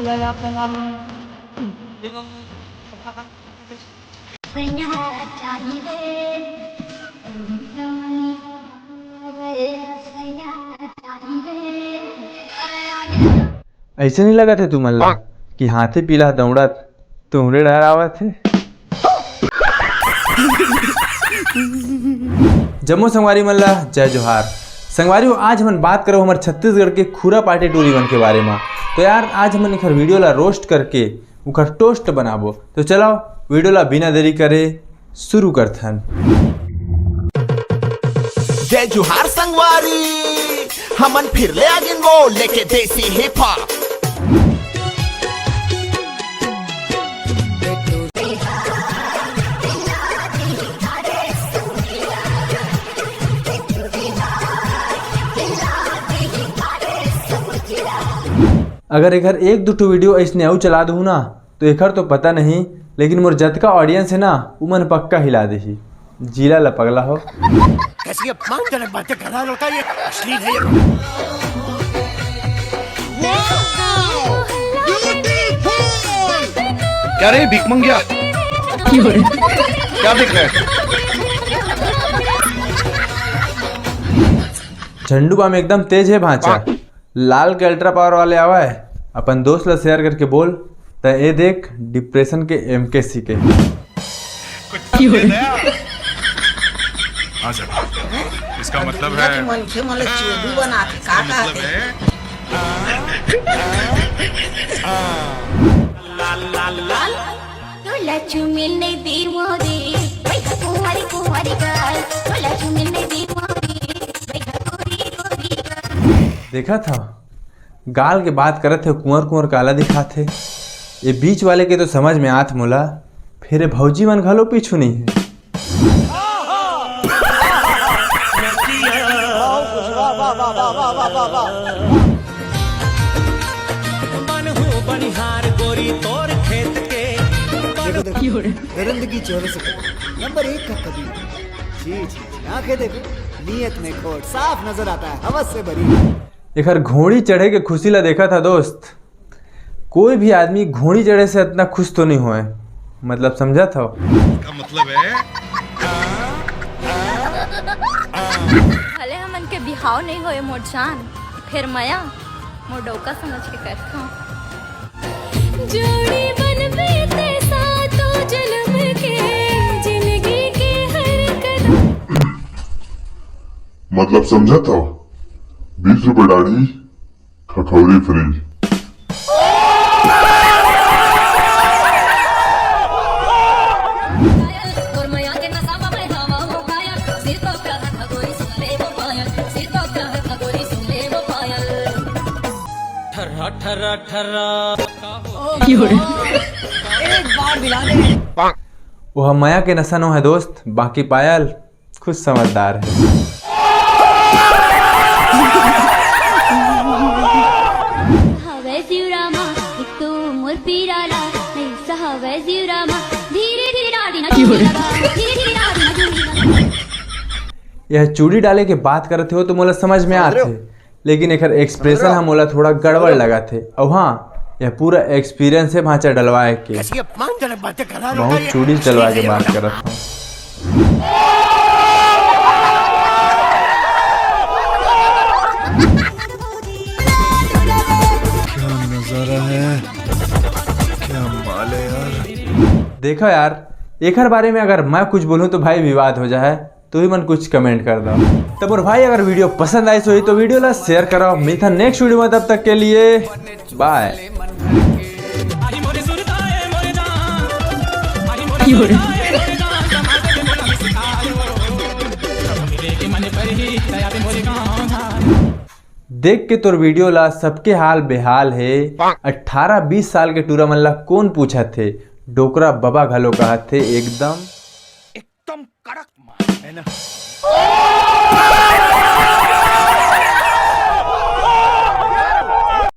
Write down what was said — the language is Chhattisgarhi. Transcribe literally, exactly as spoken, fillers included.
ऐसे नहीं लगत हे तुमन ला कि हाथी पीला दौड़त तुमरे डहर आवत हे? जम्मो संगवारी मन ला जय जोहार। संगवारी हो, आज हमन बात करब हमर छत्तीसगढ़ के खुरा पार्टी टूरी मन के बारे मा। तो यार, आज हमन एखर वीडियो ला रोस्ट करके उखर टोस्ट बनाबो। तो चलो, वीडियो ला बिना देरी करे शुरू करथन। जय जोहार संगवारी, हमन फिर ले आगिन वो लेके देसी हिप हॉप। अगर एकर एक दू ठो वीडियो ऐसने अउ चला दूँ ना, तो एकर तो पता नहीं, लेकिन मोर जतका ऑडियंस है ना, उमन पक्का हिला देही। जिला ला पगला हो। कैसी अपमानजनक बातें कर रहा है लड़का, ये अश्लील है ये। क्या रे भीख मंगिया, क्या देख रहे हैं? झंडू बाम एकदम तेज है भांचा। लाल के अल्ट्रा पावर वाले आवय, अपन दोस्त ला शेयर करके बोल, त ए देख डिप्रेशन के एमके सीके। हाँ सर, इसका मतलब है मनखे मन ला चेदू बना के का मतलब कहते? है? तोला चुमिल नहीं दीवो रे, बैठा कुंवारी कुंवारी गाल। तोला चुमिल नहीं दीवो रे, बैठा गोरी गोरी गाल। देखा था, गाल के बात करत हे, कुंवर कुंवर काला दिखात हे। ये बीच वाले के तो समझ में आत मोला, फिर ये भौजी मन घलो पीछू नहीं है। देखो, देखो, दरिंदगी चेहरे से कबीर, नंबर एक का कबीर। जी, जी, जी, आंखें देखो, नीयत में खोट साफ नजर आता है, हवस से भरी। एकर घोड़ी चढ़े के खुशी ला देखा था दोस्त, कोई भी आदमी घोड़ी चढ़े से इतना खुश तो नहीं होए, मतलब समझा था। का मतलब है? भले हमन के बिहाव नहीं होए मोर जान, फिर मया मोर डौका समझ के करथों। जोड़ी बनबे ते सातों जन्म के, जिंदगी के हर कदम। मतलब समझा था, बीस रुपए दाढ़ी, खखौरी फ्री। ठर्रा ठर्रा ठर्रा। एक बार दिला दे। ओह मया के नशा नो है दोस्त, बाकी पायल खुद समझदार है। हवे शिवरामा, एक तो मोर पीराला, नहीं सहवे शिवरामा, धीरे धीरे डाली ना, धीरे धीरे डाली ना। यह चूड़ी डाले के बात करत हो तो मोला समझ में आत है, लेकिन एकर एक्सप्रेशन ह मोला थोड़ा गड़बड़ लगत हे। अउ हाँ, यह पूरा एक्सपीरियंस हे भांचा डलवाए के। कैसी अपमानजनक बातें कर रहा है बहुत लड़का ये। चूड़ी डलवा के बात करत हूँ। क्या नजारा है, क्या माल है यार। देखो यार, एकर बारे में अगर मैं कुछ बोलूँ तो भाई विवाद हो जाए, तो ही मन कुछ कमेंट कर दो। तो मोर भाई, अगर वीडियो पसंद आइस होही तो वीडियो ला शेयर करो। मिलथन नेक्स्ट वीडियो में, तब तक के लिए बाय। देख के तोर वीडियो ला सबके हाल बेहाल हे। अठारह बीस साल के टूरा मन ला कौन पूछत हे? डोकरा बबा घलो कहत हे एकदम। एकदम कड़क माल है ना।